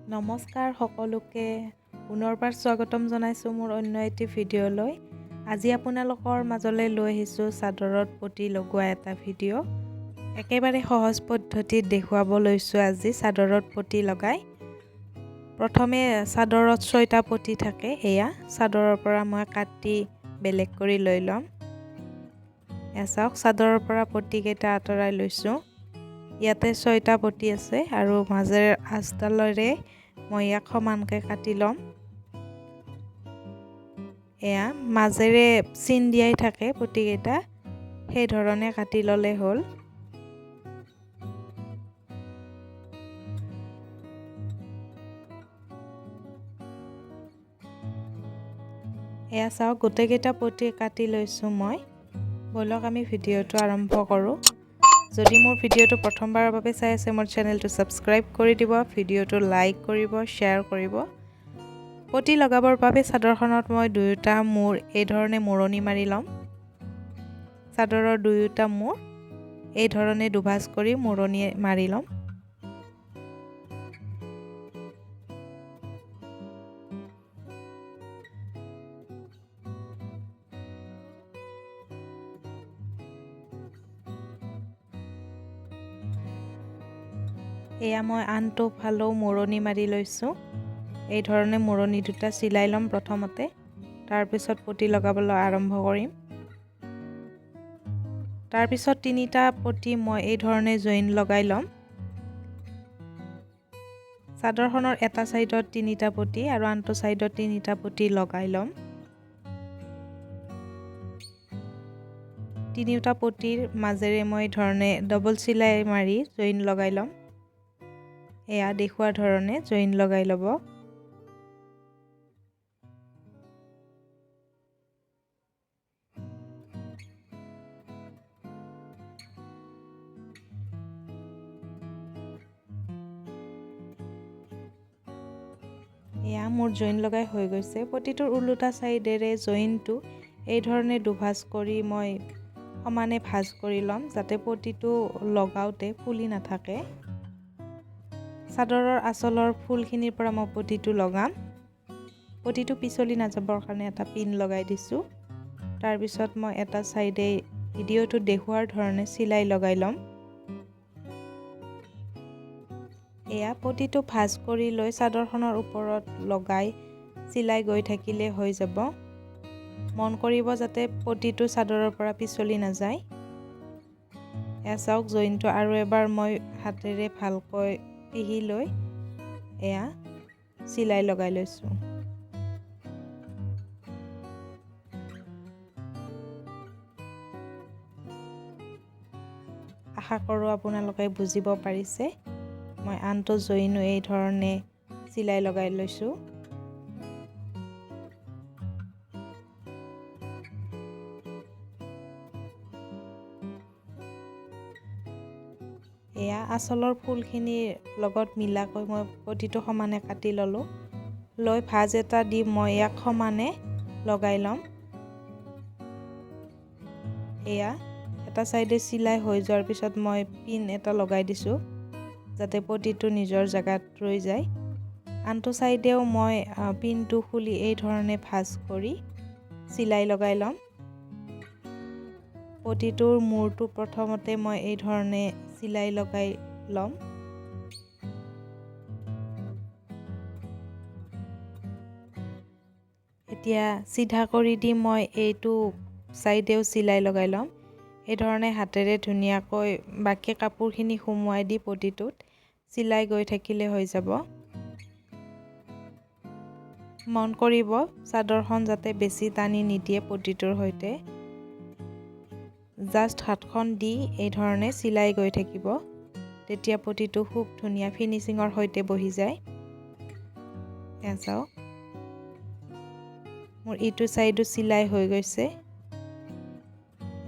নমস্কাৰ সকলোকে পুনৰবাৰ স্বাগতম জনাইছোঁ মোৰ অন্য এটি ভিডিঅ'লৈ। আজি আপোনালোকৰ মাজলৈ লৈ আহিছোঁ চাদৰত পতি লগোৱা এটা ভিডিঅ'। একেবাৰে সহজ পদ্ধতিত দেখুৱাব লৈছোঁ আজি চাদৰত পতি লগাই। প্ৰথমে চাদৰত 6টা পতি থাকে, এয়া চাদৰৰ পৰা মই কাটি বেলেগ কৰি লৈ ল'ম। এয়া চাওক, চাদৰৰ পৰা পতিকেইটা আঁতৰাই লৈছোঁ। ইয়াতে 6টা পতি আছে আৰু মাজেৰে আঁচডালেৰে মই ইয়াক সমানকৈ কাটি ল'ম। এয়া মাজেৰে চিন দিয়াই থাকে পতিকেইটা, সেই ধৰণে কাটি ল'লে হ'ল। এয়া চাওক, গোটেইকেইটা পতি কাটি লৈছোঁ মই। ব'লক আমি ভিডিঅ'টো আৰম্ভ কৰোঁ। যদি মোৰ ভিডিঅ'টো প্ৰথমবাৰৰ বাবে চাই আছে, মোৰ চেনেলটো ছাবস্ক্ৰাইব কৰি দিব, ভিডিঅ'টো লাইক কৰিব, শ্বেয়াৰ কৰিব। পতি লগাবৰ বাবে চাদৰখনত মই দুয়োটা মূৰ এইধৰণে মৰণি মাৰি ল'ম। চাদৰৰ দুয়োটা মূৰ এইধৰণে দুভাঁজ কৰি মৰণি মাৰি ল'ম। এয়া মই আনটো ফালেও মৰণি মাৰি লৈছোঁ। এই ধৰণে মৰণি দুটা চিলাই ল'ম প্ৰথমতে, তাৰপিছত পতি লগাবলৈ আৰম্ভ কৰিম। তাৰপিছত 3টা পতি মই এই ধৰণে জইন লগাই ল'ম। চাদৰখনৰ এটা ছাইডত 3টা পতি আৰু আনটো ছাইডত 3টা পতি লগাই ল'ম। তিনিওটা পতিৰ মাজেৰে মই ধৰণে ডবল চিলাই মাৰি জইন লগাই ল'ম। এয়া দেখুওৱাৰ ধৰণে জইন লগাই ল'ব। এয়া মোৰ জইন লগাই হৈ গৈছে। প্ৰতিটোৰ ওলোটা ছাইডেৰে জইনটো এই ধৰণে দুভাঁজ কৰি মই সমানে ভাঁজ কৰি ল'ম, যাতে পতিটো লগাওঁতে ফুলি নাথাকে। চাদৰৰ আঁচলৰ ফুলখিনিৰ পৰা মই পতিটো লগাম। পতিটো পিছলি নাযাবৰ কাৰণে এটা পিন লগাই দিছোঁ। তাৰপিছত মই এটা ছাইডে ভিডিঅ'টো দেখুওৱাৰ ধৰণে চিলাই লগাই ল'ম। এয়া পতিটো ভাঁজ কৰি লৈ চাদৰখনৰ ওপৰত লগাই চিলাই গৈ থাকিলে হৈ যাব। মন কৰিব যাতে পতিটো চাদৰৰ পৰা পিছলি নাযায়। এয়া চাওক, জইনটো আৰু এবাৰ মই হাতেৰে ভালকৈ পিহি লৈ এয়া চিলাই লগাই লৈছোঁ। আশা কৰোঁ আপোনালোকে বুজিব পাৰিছে। মই আনটো জইনো এই ধৰণে চিলাই লগাই লৈছোঁ। এয়া আঁচলৰ ফুলখিনিৰ লগত মিলাকৈ মই পতিটো সমানে কাটি ল'লোঁ। লৈ ভাঁজ এটা দি মই ইয়াক সমানে লগাই ল'ম। এয়া এটা ছাইডে চিলাই হৈ যোৱাৰ পিছত মই পিন এটা লগাই দিছোঁ, যাতে পতিটো নিজৰ জেগাত ৰৈ যায়। আনটো ছাইডেও মই পিনটো খুলি এই ধৰণে ভাঁজ কৰি চিলাই লগাই ল'ম। পতিটোৰ মূৰটো প্ৰথমতে মই এই ধৰণে চিলাই লগাই ল'ম। এতিয়া চিধা কৰি দি মই এইটো ছাইডেও চিলাই লগাই ল'ম। এই ধৰণে হাতেৰে ধুনীয়াকৈ বাকী কাপোৰখিনি সুমুৱাই দি পতিটোত চিলাই গৈ থাকিলে হৈ যাব। মন কৰিব চাদৰখন যাতে বেছি টানি নিদিয়ে পতিটোৰ সৈতে। জাষ্ট হাতখন দি এই ধৰণে চিলাই গৈ থাকিব, তেতিয়া পতিটো খুব ধুনীয়া ফিনিচিঙৰ সৈতে বহি যায়। এয়া চাওক, মোৰ ইটো ছাইডো চিলাই হৈ গৈছে।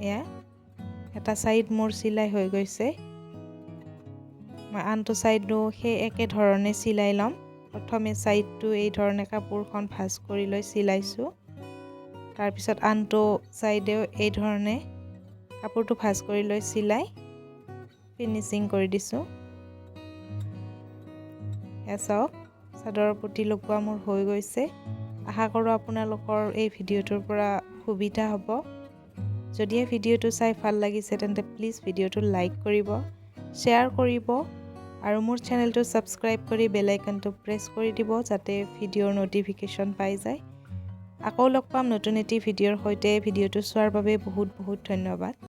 এয়া এটা ছাইড মোৰ চিলাই হৈ গৈছে। মই আনটো ছাইডো সেই একে ধৰণে চিলাই ল'ম। প্ৰথমে ছাইডটো এই ধৰণে কাপোৰখন ভাঁজ কৰি লৈ চিলাইছোঁ। তাৰপিছত আনটো ছাইডেও এই ধৰণে কাপোৰটো ভাঁজ কৰি লৈ চিলাই ফিনিচিং কৰি দিছোঁ। এয়া চাওক, চাদৰৰ পটি লগোৱা মোৰ হৈ গৈছে। আশা কৰোঁ আপোনালোকৰ এই ভিডিঅ'টোৰ পৰা সুবিধা হ'ব। যদিহে ভিডিঅ'টো চাই ভাল লাগিছে, তেন্তে প্লিজ ভিডিঅ'টো লাইক কৰিব, শ্বেয়াৰ কৰিব আৰু মোৰ চেনেলটো ছাবস্ক্ৰাইব কৰি বেল আইকনটো প্ৰেছ কৰি দিব, যাতে ভিডিঅ'ৰ ন'টিফিকেশ্যন পাই যায়। আকৌ লগ পাম নতুন এটি ভিডিঅ'ৰ সৈতে। ভিডিঅ'টো চোৱাৰ বাবে বহুত বহুত ধন্যবাদ।